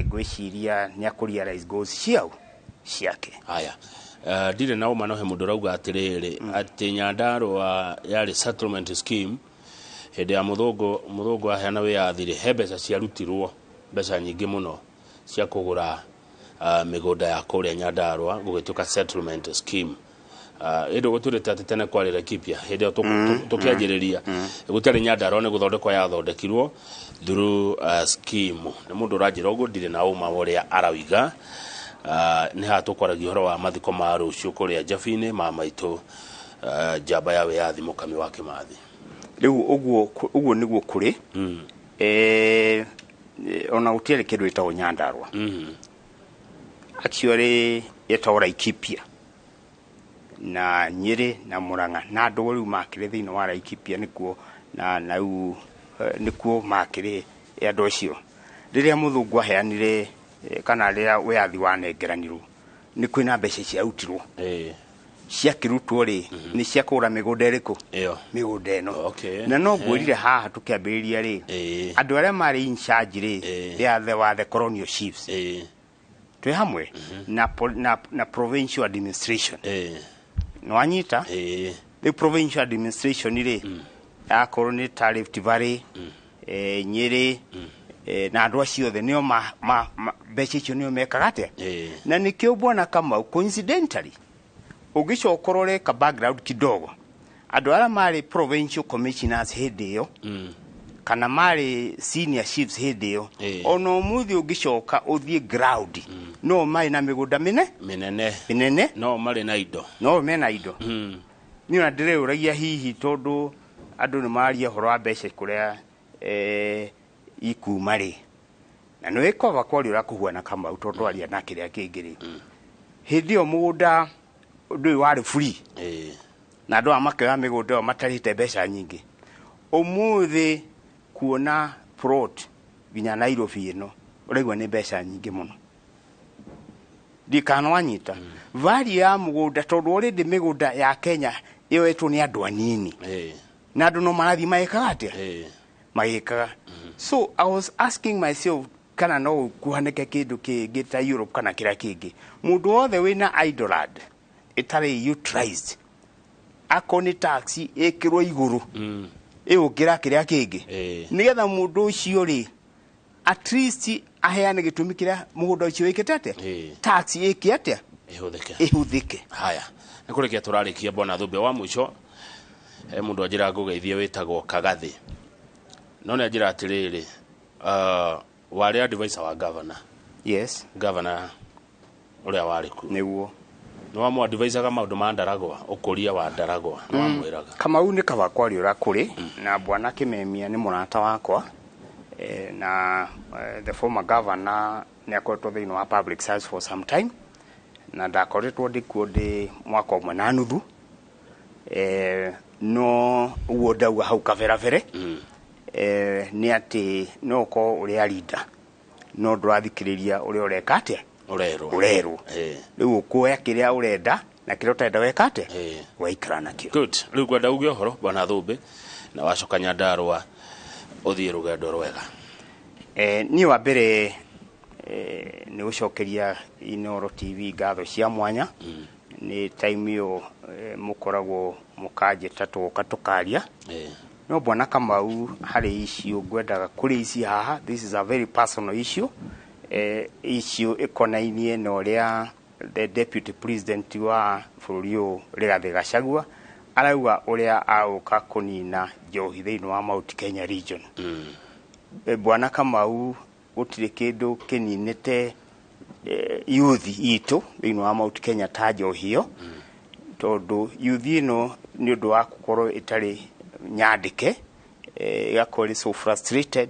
ngwĩciria nĩ akũ realize goals ciao Ciake. Haya, ndirĩ na ũma, no he mũndũ ũrauga atĩrĩrĩ atĩ Nyandarũa yarĩ settlement scheme hĩndĩ ya mũthũngũ. Mũthũngũ aheana wĩyathi rĩ, he mbeca ciarutirwo, mbeca nyingĩ mũno cia kũgũra mĩgũnda ya kũrĩa Nyandarũa, gũgĩtuĩka settlement scheme. Ĩndĩ gũtũrĩte atĩ tene kwarĩ Laikipia hĩndĩ ĩyo tũkĩanjĩrĩria, gũtiarĩ Nyandarũa, nĩ gũthondekwo yathondekirwo through scheme. Nĩ mũndũ ũranjĩra ũguo, ndirĩ na ũma wa ũrĩa arauga. Nĩ haha tũkwaragia ũhoro wa mathiko ma rũciũ kũrĩa Njabi-inĩ ma maitũ, njamba ya wĩyathi Mũkami wa Kĩmathi. Rĩu ũguo ũguo nĩguo kũrĩ. Ona gũtiarĩ kĩndũ gĩtagwo Nyandarũa. Actually yetagwo Laikipia na Nyĩrĩ na Murang'a na andũ rĩu makĩrĩ thĩinĩ wa Laikipia, nĩkuo na rĩu nĩkuo makĩrĩ andũ acio. Rĩrĩa mũthũngũ aheanire kana rĩrĩa wĩyathi wanengeranirwo, nĩ kwĩna mbeca ciarutirwo. Ciakĩrutwo rĩ, nĩ cia kũgũra mĩgũnda ĩrĩkũ? Ĩyo. Mĩgũnda ĩno. Okay. Na no ngwĩrire haha tũkĩambĩrĩria rĩ, andũ arĩa marĩ in charge rĩ, they are the, were the colonial chiefs. Twĩ hamwe na provincial administration. Nĩwanyita? Rĩu provincial administration rĩ, akorwo nĩ ta Rift Valley, Nyĩrĩ, na andũ acio othe nĩo mbeca icio nĩo mekaga atĩa. Na nĩkĩo bwana Kamau, coincidentally, ũngĩcoka ũrore ka background kidogo, andũ arĩa marĩ provincial commissioners hĩndĩ ĩyo kana marĩ senior chiefs hĩndĩ ĩyo, ona ũmũthĩ ũngĩcoka ũthiĩ ground, no marĩ na mĩgũnda mĩne mĩnene. Mĩnene. No marĩ na indo. No mena indo. Niĩ ona ndĩreũragia hihi tondũ andũ nĩ maria ũhoro wa mbeca kũrĩa ikuma rĩ, na nĩ wĩkova kwaria ũrakũhuana Kamau, tondũ twaria na kĩrĩa kĩngĩ rĩ, hĩndĩ ĩyo mũgũnda ũndũ ũyũ warĩ free na andũ aya makĩoya mĩgũnda ĩyo matarĩte mbeca nyingĩ. Ũmũthĩ kuona plot nginya Nairobi ĩno ũraigua nĩ mbeca nyingĩ mũno. Ndikana wanyita value ya mũgũnda, tondũ already mĩgũnda ya Kenya ĩyoetwo nĩ andũ anini na andũ no marathiĩ magĩkaga atĩa, magĩkaga. So I was asking myself kana no kuhanĩke kĩndũ kĩngĩ ta Europe kana kĩrĩa kĩngĩ, mũndũ wothe wĩna idle land ĩtarĩ utilized, akorwo nĩ tax ĩkĩrwo igũrũ ĩgũkĩra kĩrĩa kĩngĩ, nĩgetha mũndũ ũcio rĩ, at least aheane gĩtũmi kĩrĩa mũgũnda ũcio wĩkĩte atĩa, tax ĩke atĩa? Ĩhũthĩke. Ĩhũthĩke. Haya, nĩ kũrĩkia tũrarĩkia, bwana Thũmbĩ. Wa mũico, he mũndũ anjĩra ngũgeithie wĩtagwo Kagathĩ, no nĩ anjĩra atĩrĩrĩ, warĩ advisor wa governor. Yes. Governor ũrĩa warĩ kuo. Nĩguo. Nĩ wamũ-advisaga maũndũ ma Ndaragwa, ũkũria wa Ndaragwa, nĩ wamwĩraga? Kamau nĩ kaba kwaria ũrĩa kũrĩ na bwana Kimemia nĩ mũrata wakwa, na the former governor nĩ akoretwo thĩinĩ wa public service for some time, na ndakoretwo ndĩkuo ndĩ mwaka ũmwe na nuthu, no ũguo ndauga hau kaberabere, nĩ atĩ no ũkorwo ũrĩ leader no ndũrathikĩrĩria ũrĩa ũreka atĩa. Ũrerwo. Ũrerwo. Rĩu ũkuoya kĩrĩa ũrenda na kĩrĩa ũtarenda weka atĩa? Waikara nakĩo. Good. Rĩu ngwenda uge ũhoro, bwana Thũmbĩ, na wacoka Nyandarũa ũthiĩ rũgendo rwega. Niĩ wa mbere nĩ gũcokeria Inooro TV ngatho cia mwanya nĩ time ĩyo mũkoragwo mũkanjĩta tũgoka tũkaria. No bwana Kamau, harĩ issue ngwendaga kũrĩ ici haha, this is a very personal issue, issue ĩkonainie na ũrĩa the deputy president wa bũrũri ũyũ Rigathĩ Gachagua arauga ũrĩa agũka kũnina njohi thĩinĩ wa Mount Kenya region. Bwana Kamau, gũtirĩ kĩndũ kĩninĩte youth itũ thĩinĩ wa Mount Kenya ta njohi ĩyo, tondũ youth ĩno nĩ ũndũ wa gũkorwo ĩtarĩ nyandĩke, ĩgakorwo ĩrĩ so frustrated,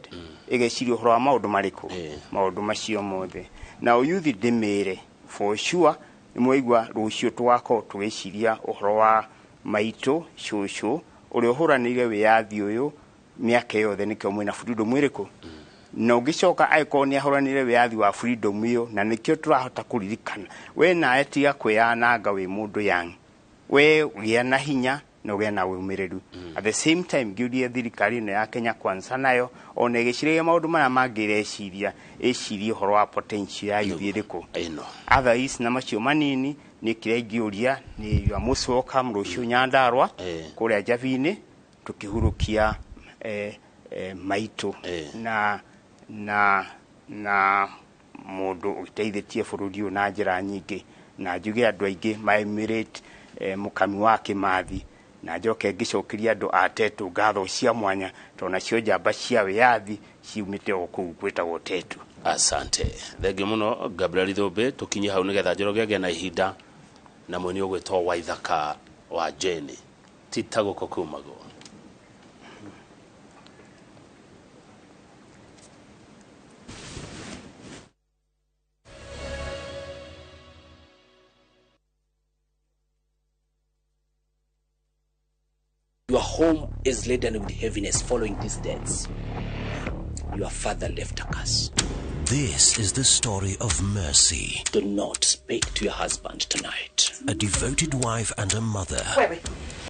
ĩgeciria ũhoro wa maũndũ marĩkũ, maũndũ macio mothe. Na youth ndĩmĩre for sure nĩ mwaigua rũciũ tũgakorwo tũgĩciria ũhoro wa maitũ cũcũ ũrĩa ũhũranĩire wĩyathi ũyũ mĩaka yothe, nĩkĩo mwĩna freedom ĩrĩkũ. Na ũngĩcoka angĩkorwo nĩ ahũranĩire wĩyathi wa freedom ĩyo na nĩkĩo tũrahota kũririkana, we nawe tiga kwĩyananga wĩ mũndũ young, we gĩa na hinya. Na ũgĩe na ũmĩrĩru. At the same time, ngĩũria thirikari ĩno ya Kenya Kwanza nayo ona ĩgĩciragia maũndũ marĩa mangĩ ĩreciria, ĩcirie ũhoro wa potential ya youth ĩrĩkũ. Ĩno. Otherwise, na macio manini, nĩ kĩrĩa ingĩũria nĩ you are most welcome rũciũ Nyandarua, kũrĩa Njabi-inĩ, tũkĩhurũkia maitũ na mũndũ ũteithĩtie bũrũri ũyũ na njĩra nyingĩ, na njuge andũ aingĩ ma-emulate mũkami wa Kĩmathi. Na njoke ngĩcokeria andũ a Tetu ngatho cia mwanya, tondũ nacio njamba cia wĩyathi ciumĩte o kũu gwĩtagwo Tetu. Asante, thengiũ mũno Gabriel Thũmbĩ. Tũkinye hau nĩgetha Njoroge agĩe na ihinda na mũini ũgwĩtwo Waithaka wa Jane, ti ta gũkũ kumagwo. Your home is laden with heaviness following these deaths. Your father left a curse. This is the story of Mercy. Do not speak to your husband tonight. A devoted wife and a mother. Wewe,